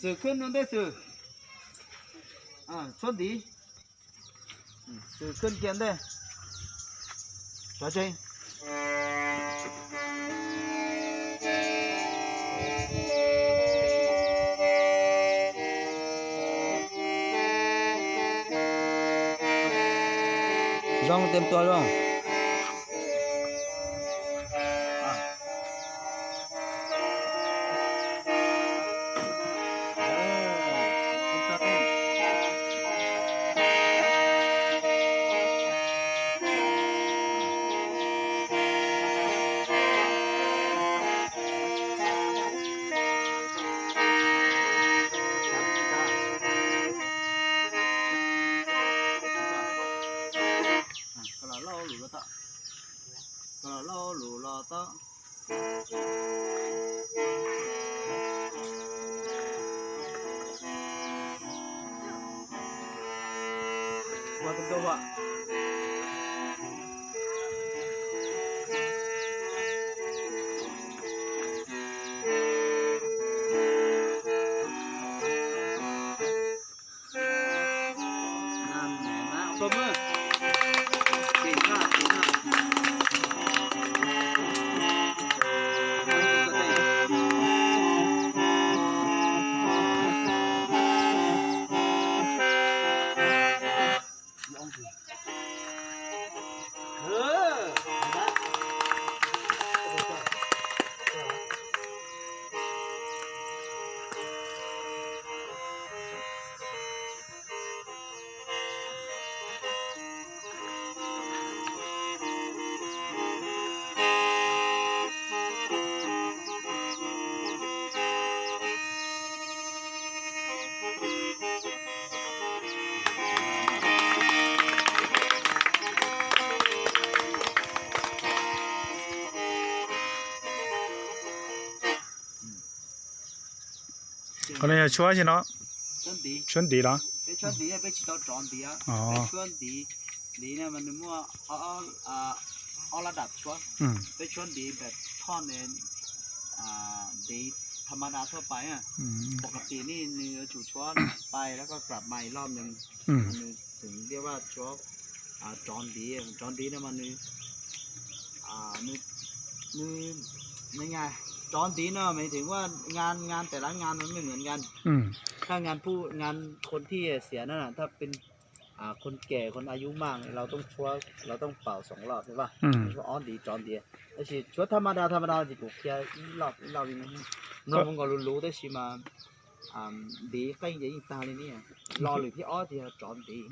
Xwm khwb ua ntej xwm, tshuab ntiv, xwm khwb cia ntej, sov tsees. Zoo, tes tua zoo. Koj los lauj lus los tod. Koj los lauj lus los tod. Ua tus tua ua. Qhov no yog tshuab tsi no? Tshuab ntiv los? Peb tshuab ntiv, peb tsis tau rov ntiv. Peb tshuab ntiv, ntiv no mas nws muaj ob lab dam tshuab. Peb tshuab ntiv npam thoj ne, ntiv tha ma da thoj pais. Pom qhov tim ni nws yuav tsum tshuab pais lawm koj kam mais loj nws, nws tseem liaj vaj tshuab. Rov ntiv, rov ntiv no mas nws, nws, rov ntiv no mas thim ua ngan, ngan tes lab ngan no mej muam ngan. Thaj ngan phuj ngan khon thij xiav na, thaj pes khon kem khon a yub maj los tooj tshuab, los tooj paum xoom los thiab vaj. Tshuab ob ntiv rov ntiv, tab sis tshuab tha ma da tha ma da ces kuv qhia ib loj ib loj li no. Mloog nkaus luv luv tab sis mas ntiv qeej ces yeej tag li ne. Lo lwm thib ob ces yog rov ntiv.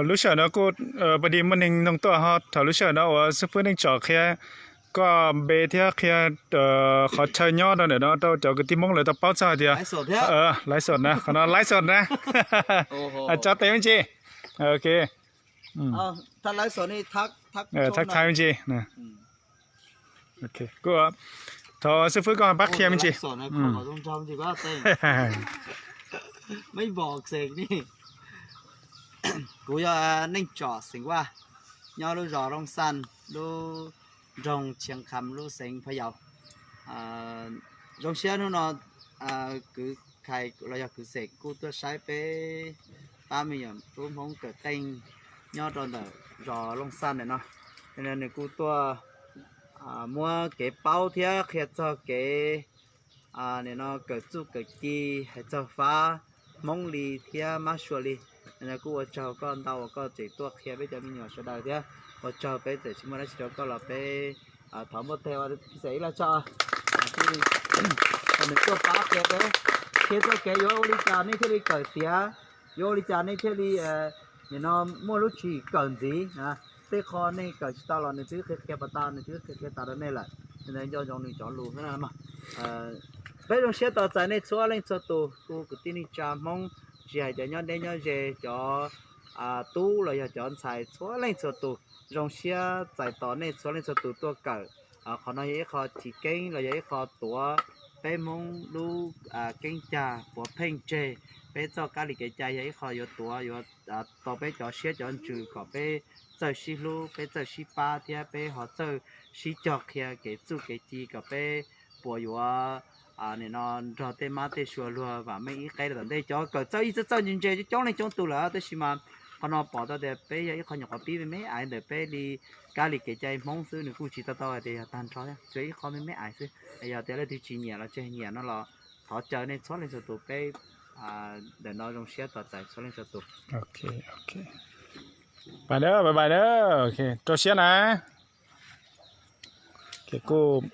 Lub sij hawm no kuj pab di muaj neeg noog tuaj ho thaum lub sij hawm no uas xib fwb Neej Tsom qhia koj npe thiab qhia qhov chaw nyob rau ntawm no rau cov kwv tij Hmoob lawv tau paub txog hais tias laiv xom na, qhov no laiv xom na. Tso tes me ntsis. Ok. Thab thaij me ntsis. Thov xib fwb koj pab qhia me ntsis. Kuv yog Neej Tsom xeem Vaj, nyob lub zos Looj Xaj, lub nroog Tshiab Kham, lub xeev Pha Yaus. Zoo siab hnub no kwv Khais los yog kwv Xeem kuj tuaj saib peb pab me nyuam tub Hmoob kawm qeej nyob rau ntawm zos Looj Xaj ntawm no. Nws kuj tuaj muab kev paub thiab qhia txog kev nim no kawm txuj kawm ci, hais txog fab Hmoob li thiab mab sua li. Kuj ua tsaug koj ntau uas koj tseem tuaj qhia peb cov me nyuam sawv daws thiab ua tsaug peb txawm tsis muaj dab tsi rau koj los peb thov npuaj teg ua pij xeem ib laj tso. Nws tuaj pab qhia peb, qhia txoj kev yuav ua li cas nej thiaj li kawm tiav, yuav ua li cas nej thiaj li nim no muaj lub tswv yim kawm ntxiv. Tej qho nej kawm tsis tau los nws twb qhia qhia pas tas, nws twb qhia qhia tas rau nej lawm. Nco ntsoov nws cov lus. Peb zoo siab tos txais nej txhua leej txhua tus, kuv kwv tij neej tsa Hmoob, tsis hais cov nyob deb nyob ze, cov tub los yog cov ntxhais txhua leej txhua tus, zoo siab txais tos nej txhua leej txhua tus tuaj kawm. Qhov no yog ib qho chiv keeb los yog ib qho tuav peb Hmoob lub keeb cag puav pheej tseg, peb txoj kab li kev cai yog ib qho yuav tuav yuav tau peb cov siab cov ntsws kom peb txawj sib hlub, peb txawj sib pab thiab peb ho txawj sib cog qhia kev txuj kev ci kom peb puas yuav nim no nrog tej mab tej sua luag vam meej ib qeb rau tom ntej. Cov kawm txawj ib txawj txawj ntse ntse coob coob leej coob tus lawm, tab sis mas qhov no pom tau tias peb yog ib qho nyuam qhuav pib me me aiv ntawm peb li kab li kev cai Hmoob xwb, nws kuj tsis tau tau hais tias yog tag nrho thiab, tsuas ib qho me me aiv xwb. Yog tias leej twg tsis nyiam los tsis nyiam no los thov caw nej txhua leej txhua tus peb ntawm no zoo siab tos txais txhua leej txhua tus. Pais na, pais pais na, rau siab na. Ces kuj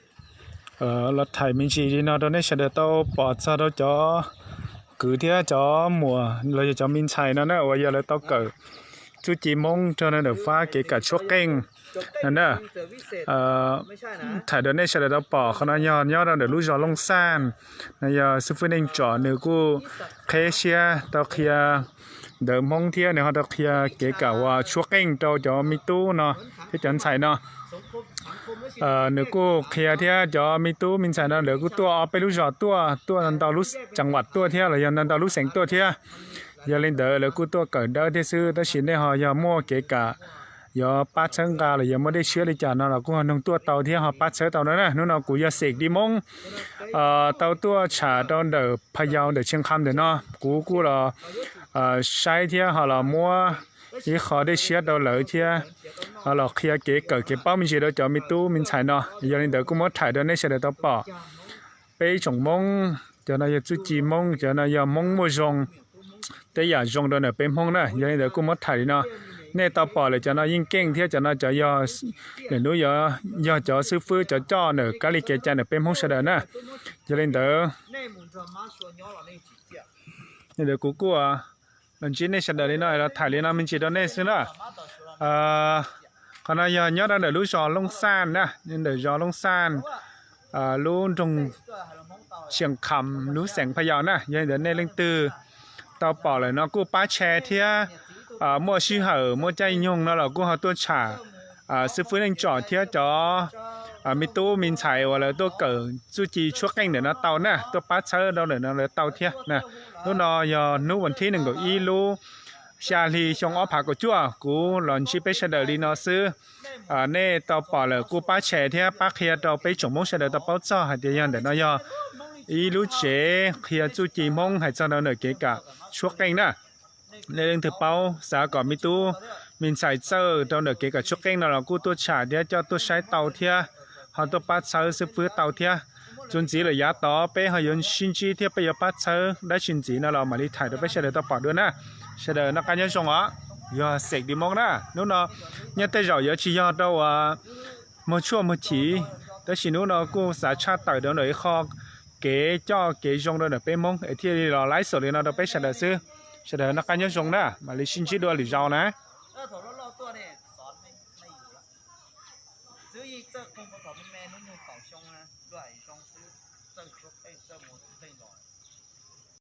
los thaij me ntsis li no rau nej sawv daws tau pom txog rau cov kwv thiab cov muam los yog cov me ntxhais no na uas yog lawv tau kawm txuj ci Hmoob rau ntawm fab kev kawm tshuab qeej no na. Thaij rau nej sawv daws tau pom qhov no yog nyob rau ntawm lub zos Looj Xaj no, yog xib fwb Neej Tsom nws kuj qheb siab tau qhia ntawv Hmoob thiab nws ho tau qhia kev kawm uas tshuab qeej rau cov me tub no thiab cov ntxhais no. Nws kuj qhia thiab cov me tub me ntxhais no lawv kuj tuaj ob peb lub zos tuaj, tuaj ntau lub tseem vam tuaj thiab los yog ntau ntau lub xeev tuaj thiab. Yog li ntawd lawv kuj tuaj kawm dawb thiab xwb, tab sis nej ho yog muaj kev kam yuav pab txhawb nqa los yog muaj dej siab li cas no los kuj ho noog tuaj tau thiab ho pab txhawb tau no na. Hnub no kuv yog Xeem Di Moob tau tuaj tsham rau ntawm Pha Yau ntawm Tsheej Qham ntawm no, kuv kuj los saib thiab ho los muab ib qho dej siab rau lawv thiab ho los qhia kev kawm kev paub me ntsis rau cov me tub me ntxhais no. Yog li ntawd kuj muab thaij rau nej sawv daws tau pom. Peb tsoom Hmoob, cov no yog txuj ci Hmoob, cov no yog Hmoob muaj zoo, tej yam zoo rau ntawm peb Hmoob na. Yog li ntawd kuj muab thaij li no, nej tau pom lawm cov no yeej keej thiab cov no cov yog lwm hnub yuav yog cov xib fwb cov coj ntawm kab li kev cai ntawm peb Hmoob sawv daws na. Yog li ntawd, li ntawd kuv kuj los ntsib nej sawv daws li no los thaij li no me ntsis rau nej xwb na. Qhov no yog nyob rau ntawm lub zos Looj Xaj na, ntawm zos Looj Xaj, lub nroog Xiaes Kham, lub xeev Pha Yau na. Yog li ntawd nej leej twg tau pom lawm no kuj pab share thiab muaj sij hawm muaj caij nyoog no los kuj ho tuaj tsham xib fwb Neej Tsom thiab cov me tub me ntxhais uas lawv tuaj kawm txuj ci tshuab qeej ntawm no tau na, tuaj pab txhawb rau ntawm no lawv tau thiab na. Hnub no yog hnub vas thib nees nkaum ib lub xya hli xyoo ob phav kaum cuaj, kuv los ntsib peb sawv daws li no xwb. Nej tau pom lawm kuj pab share thiab pab qhia rau peb tsoom Hmoob sawv daws tau paub txog hais tias yog ntawm no yog ib lub tsev qhia txuj ci Hmoob hais txog rau ntawm kev kawm tshuab qeej na. Nej leej twg paub xav kom me tub me ntxhais txawj rau ntawm kev kawm tshuab qeej no los kuj tuaj tsham thiab coj tuaj saib tau thiab ho tuaj pab txhawb xib fwb tau thiab. Txuas ntxiv lawm yav tod peb ho yuav sib ntsib thiab peb yuav pab txhawb dab tsi ntxiv no los mam li thaij rau peb sawv daws tau pom dua na. Sawv daws noj qab nyob zoo os. Yog Xeem Di Moob na, hnub no nyob tej zaum yuav tsis yog rau uas muag tshuaj muag chiv, tab sis hnub no kuj xav tshaj tawm rau ntawm ib qho kev coj kev zoo rau ntawm peb Hmoob es thiaj li los live xaus li no rau peb sawv daws xwb. Sawv daws noj qab nyob zoo na, mam li sib ntsib dua lwm zaus na.